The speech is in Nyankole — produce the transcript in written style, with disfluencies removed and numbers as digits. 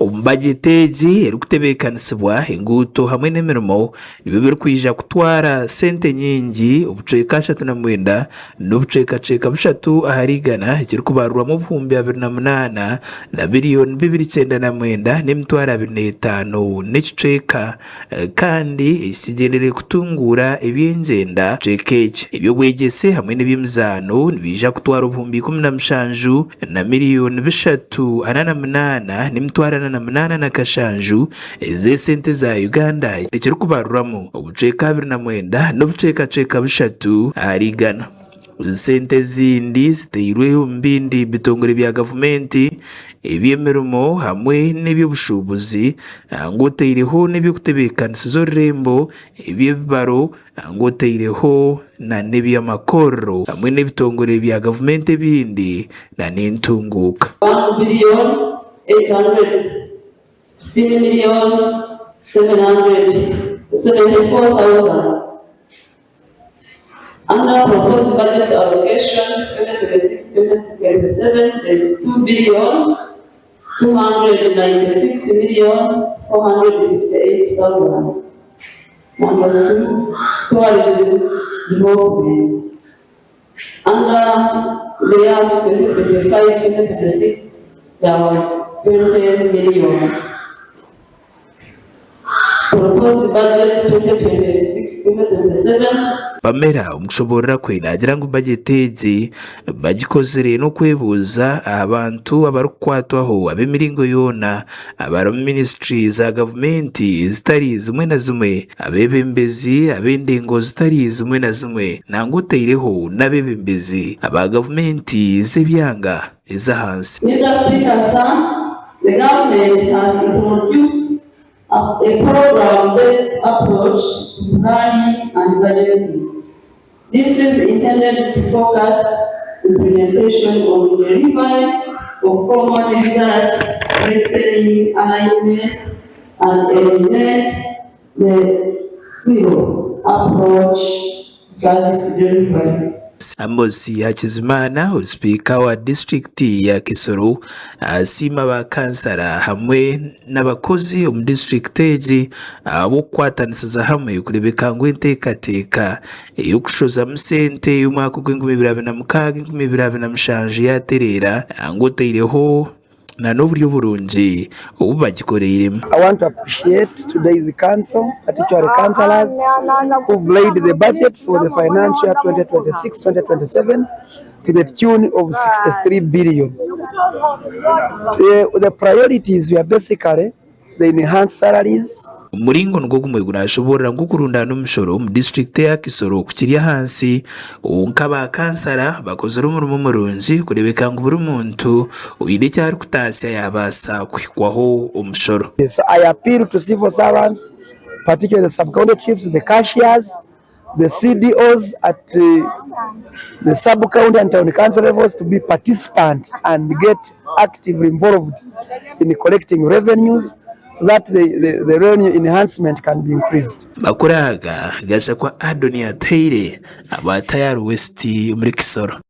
Omu bajeti egi erikutebeekanisibwa, enguuto hamwe n'emirimo nibyo birikwija kutwara sente nyingi obucweka 39 n'obucwekacweka bushatu ahari igana ekirikubarirwamu 2008 na biriyoni bibiri kyenda na mwenda n'emitwaro abiri n'etaano n'ekicweka kandi eki kigyendereire kutunguura eby'engyenda kicweka eki. Eby'obwegyese hamwe n'eby'emizaano nibiija kutwara 17,000 na miriyoni bishatu ana na munaana n'emitwaro ana na munaana na kashanju ez'esente za Uganda ekirikubarurwamu obucweka abiri na mwenda n'obucwekacweka bushatu ahari igana. Sente ezindi zitairwe omu bindi bitongore bya gavumenti eby'emirimo hamwe n'eby'obushuubuzi ngu otaireho n'eby'okutebeekanisiza orurembo, eby'ebibaro ngu otaireho n'eby'amakorero hamwe n'ebitongore bya gavumenti ebindi n'entunguuka. 1,816,774,000. Under proposed budget allocation 2026-2027 there is 2,296,458,000. Number 2, tourism development. Under the year 2025-2026 there was 20 million. Proposed budget 2026-2027. Pamela omu kushoboorora kwe naagira ngu bajeti egi bagikozire n'okwebuuza aha bantu abarikukwatwaho ab'emiringo yoona abari omu minisitule za gavumenti ezitari zimwe na zimwe, abeebembezi ab'endengo zitari zimwe na zimwe nangwa otaireho n'abeebembezi aba gavumenti z'ebyanga ez'ahansi. Mister Speaker Sir, the government has introduced a program based approach to planning and budgeting. This is intended to focus implementation on delivery of common results, strengthening alignment and eliminate the silo approach to service delivery. Amos Hakizimana ori sipiika wa disiturikiti ya Kisoro asiima ba kansara hamwe n'abakozi omu disiturikiti egi ahabw'okukwatanisiza hamwe kureebeka ngu enteekateeka ey'okushozamu sente ey'omwaka ogw'enkumi ibiri abiri na mukaaga enkumi ibiri abiri na mushanju yaatereera ngu otaireho n'oburyo burungi obu bagikoreiremu. I want to appreciate today's council, particularly councillors who've laid the budget for the financial year 2026-2027 to the tune of 63 billion. The, the priorities were basically the enhanced salaries, Omuringo nigwo gumwe gurashoboorora ngu okurundaana omushoro omu disiturikiti eya Kisoro kukiri ahansi kwonka ba kansara bakozire omurimo murungi kureebeka ngu buri muntu oine eki arikutaasya yaabaasa kuhikwaho omushoro. So I appeal to civil servants, particularly the sub-county chiefs, the cashiers, the CDOs at the sub-county and town council levels to be participant and get actively involved in collecting revenues so that the, the, the revenue enhancement can be increased. Amakuru aga gaija kwa Adoni Ataire aba Tayari West omuri Kisoro.